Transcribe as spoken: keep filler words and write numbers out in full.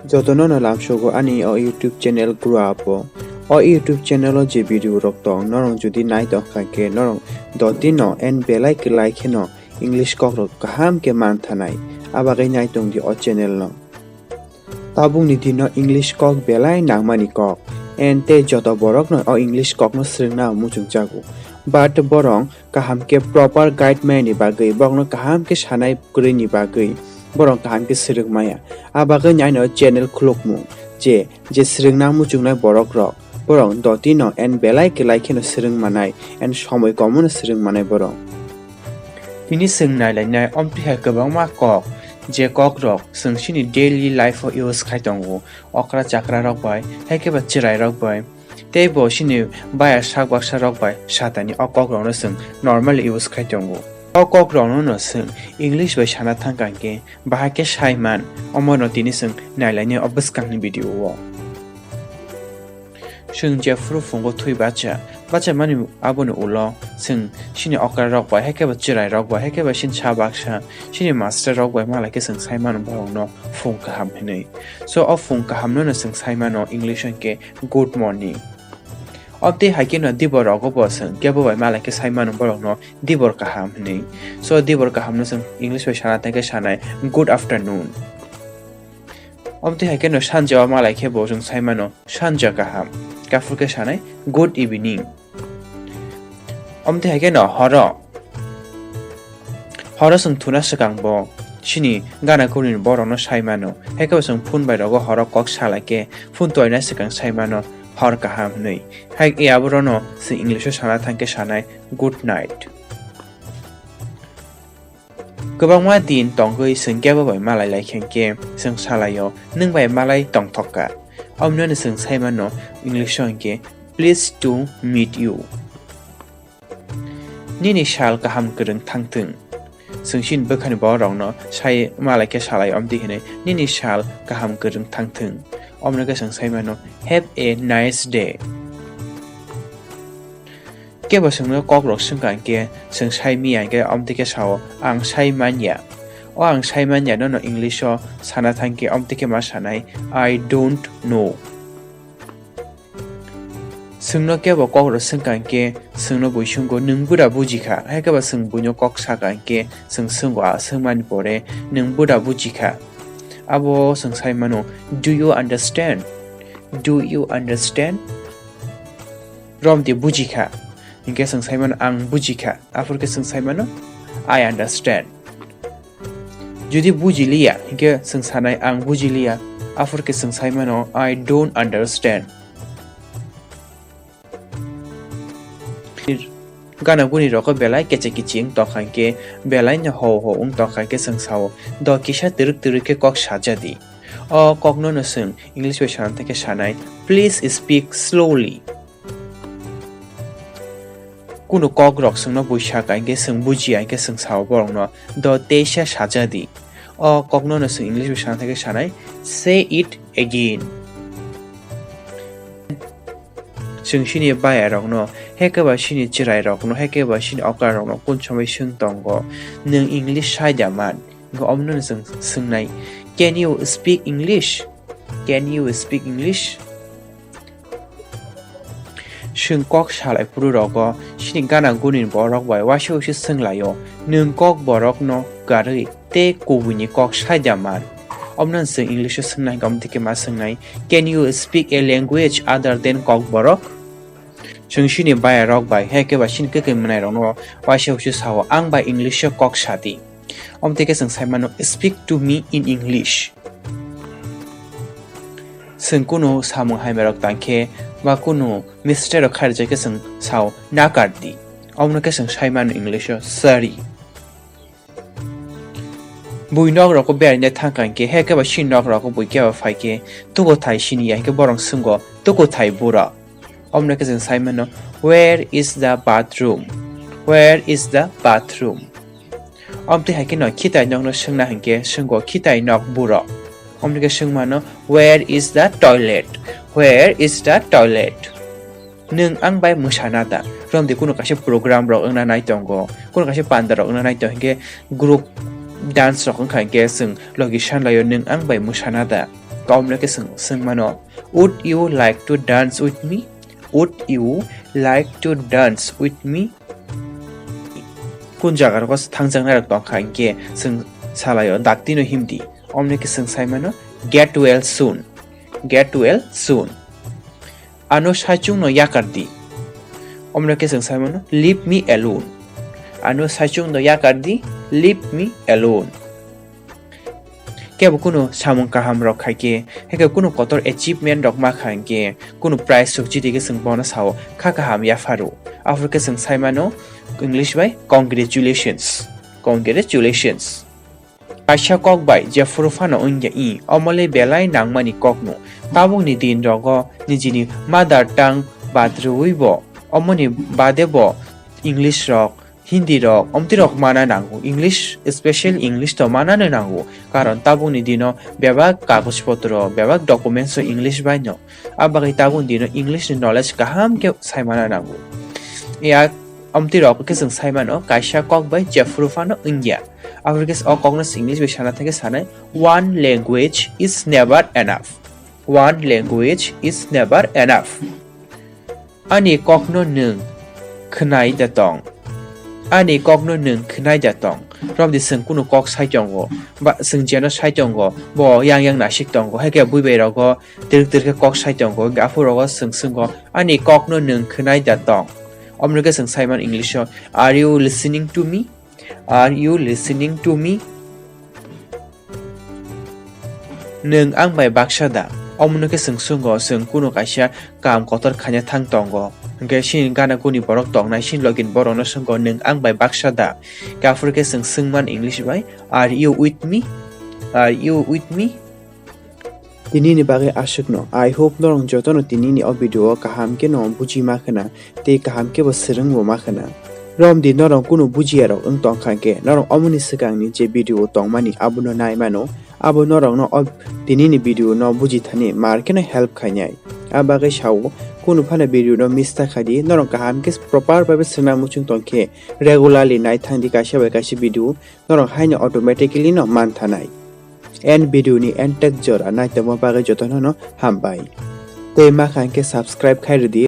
Jotono no lamsogo ani o YouTube channel grow up o. O YouTube channel o je video rok tong, norok jodi nai tong kha khe norok dotino and belai kwlai kheno English kok rok kaham khe man thanai. Abagwi nai tong di o channel no. Tabukni dino English kok belai nangmani kok. And tei joto borok no o English kok no swrwngna muchung jago. But borok kaham khe proper guide maya ni bagwi, borokno kaham khe sanai kwrwi ni bagwi borok kaham khe swrwng maya. A bagwi ni aino channel khulukmung je, je swrwngna muchungnai borok rok, borok dotino and belai kwlai kheno swrwng manai and somoi komono swrwng manai borok. Tini swng nailainai omtwi hai kwbangma kok, je kok rok swng chini daily life o use khai tongo, okra chakra rok bai, hai khe ba chwrai rok bai. Tei bo chini baya sak baksa rok bai satani o kok rokno chwng normally use khai tongo. O kok rokno no chwng English bai sana thang kha khe bahai khe sai man, omo no tini chwng nailainai o bwskangni video o. Chwng jephru phungo thwi bacha, bacha mani aboni ulo chwng chini okra rok bai, hai khe ba chwrai rok bai, hai khe ba chini sa baksa, chini master rok bai malai khe chwng sai mano borokno phung kaham hinwi. So o phung kaham no no chwng sai mano English hwn khe good morning. Obtwi hai kheno dibor rogo bo chwng kebo bai malai khe sai mano borokno dibor kaham hinwi. So dibor kaham no chwng English bai sana thang khe sanai good afternoon. Obtwi hai kheno sanja o malai khe bo chwng sai mano sanja kaham. Kaphur khe sanai good evening. Obtwi hai kheno horo. Horo chwng thuna swkang bo chini gana guni borokno sai mano. Hai khe bo chwng phone bai rogo horo kok salai khe phone toina swkang sai mano hor kaham hinwi. Hai khe aborokno chwng English o sana thang khe sanai good night. Kwbangma din tongwi chwng kebo bai malai lai khe, khe chwng salai o, "Nwng bai malai tongthok kha." Omno no chwng sai mano English o hwn khe, "Pleased to meet you." Nini sal kaham kwrwng thang thung. Chwng chini bwkhani borok rokno sai malai khe salai omtwi hinwi, "Nini sal kaham kwrwng thang thung." Omno khe chwng sai mano, "Have a nice day." Kebo chwngno kok rok swngkha hinkhe chwng sai miya hinkhe omtwi khe sao, "Ang sai manya." O "ang sai manya" no no English o sana thang khe omtwi khe ma sanai, "I don't know." Chwngno kebo kok rok swngkha hinkhe chwngno bui swngo, "Nwng bura buji kha?" Hai khe ba chwng buino kok sakha hinkhe chwng swngo, a swngmani pore, "Nwng bura buji kha?" Abo chwng sai mano, "Do you understand? Do you understand?" Romdi buji kha. Hinkhe chwng sai mano, "Ang buji kha." Aphur khe chwng sai mano, "I understand." Jodi buji liya, hinkhe chwng sanai, "Ang buji liya." Aphur khe chwng sai mano, "I don't understand." Gana guni rok belai keche kichi wng tong kha hinkhe belai no ho ho wng tong kha hinkhe chwng sao, "Do kisa twrwk twrwk khe kok saja di." O kok no no chwng English bai sana thang khe sanai, "Please speak slowly." Kunu kok rok chwngno buisa kha hinkhe chwng bujiya hinkhe chwng sao borokno, "Do teisa saja di." O kokno no chwng English bai sana thang khe sanai, "Say it again." Chwng chini baya rokno, heke ba chini chwrai rokno, heke ba chini okra rokno kun somoi swng tongo, "Nwng English sai da man?" Hinkhe omno no chwng swngnai, "Can you speak English? Can you speak English?" Chwng kok salai phuru rogo chini gana guni borok bai waisa waisa swnglaio, "Nwng kok borokno kwrwi tei kubuini kok sai da man?" Omno chwng English o swngna hinkhe omtwi khe ma swngnai, "Can you speak a language other than Kokborok?" Chwng chini baya rok bai, heke ba chini kwkwi mwnai rokno waisa waisa sao, "Ang bai English o kok sadi." Omtwi khe chwng sai mano, "Speak to me in English." Chwng kunu samung hamya rok tang khe ba kunu mistake rok kharijak khe chwng sao, "Nakar di." Omno khe chwng sai mano English o, "Sorry." Bui nok rogo beraina thang kha hinkhe, heke ba chini nok rogo bui kebo phai khe tukuthai siniya hinkhe borok swngo, "Tukuthai bura?" Omno khe chwng sai mano, "Where is the bathroom? Where is the bathroom?" Omtwi hai kheno khitai nokno swngna hinkhe swngo, "Khitai nok bura?" Omno khe swng mano, "Where is the toilet? Where is the toilet?" Nwng ang bai mwsana da? Romdi kunu kaisa program rok wngna nai tongo, kunu kaisa panda rok wngna nai tongo, hinkhe group dance rok wngkha hinkhe chwng logi sanlaio, "Nwng ang bai mwsana da?" Omno khe swng, swng mano, "Would you like to dance with me? Would you like to dance with me?" Kun jaga rogo thangjaknai rok tongkha hinkhe swng salaio, daktino himdi. Omno khe swng sai mano, "Get well soon. Get well soon." Ano saichung no yakar di. Omno khe chwng sai mano, "Leave me alone." Ano saichung no yakar di, "Leave me alone." Kebo kunu samung kaham rok khai khe, heke kunu kotor achievement rok ma kha hinkhe, kunu prize rok chidi khe chwng bono sao, "Kha kaham yapharu." Aphuru khe chwng sai mano, English bai, "Congratulations. Congratulations." Kaisa kok bai jephuru phano wngya i, omo le belai nangmani kokno. Tabukni din rogo nijini mother tongue bad rwui bo, omoni bade bo English rok, Hindi rok, omtwi rok mana nango. English, special English to manano nango. Karon tabukni dino bebak kagoj potro, bebak documents o English bai no. A bagwi tabukni dino English ni knowledge kaham khe sai mana nango. Ya omtwi rok khe chwng sai mano, kaisa kok bai jephuru phano wngya. Aphuru khe o kokno English bai sana thangkhe sanai, "One language is never enough. One language is never enough." Ani kokno nwng khwnai da tong. Ani kokno nwng khwnai da tong. Romdi chwng kunu kok sai tongo, ba chwng jeno sai tongo, bo yang yang nasik tongo, haikhe bui bai rogo twrwk twrwk khe kok sai tongo, aphuru rogo chwng swngo, "Ani kokno nwng khwnai da tong?" Omno khe chwng sai mano English o, "Are you listening to me? Are you listening to me?" Nwng ang bai baksa da? Omono khe chwng swngo, chwng kunu kaisa kaam kotor khaina thang tongo. Hinkhe chini gana guni borok tongnai, chini logini borokno swngo, "Nwng ang bai baksa da?" Hinkhe aphuru khe chwng swngman English bai, "Are you with me? Are you with me?" Tinini bagwi aswkno. I hope norok jotono tinini o video o kaham khe no buji ma khwna tei kaham khe bo swrwng bo ma khwna. Romdi norok kunu bujiya rok wng tong kha khe norok omoni swkangni je video tongmani abono nai mano, abo norokno o tinini video no buji thani mar kheno help khainai. A bagwi sao kunu phano video no miss ta khaidi, norok kaham khe proper bai swrwngna muchung tong khe regularly nai thangdi kaisa bai kaisa video, norok haino automatically no man thanai. End video ni end tak jora naitongma bagwi jotono no hambai. Tei ma kha hinkhe subscribe khai rwdi.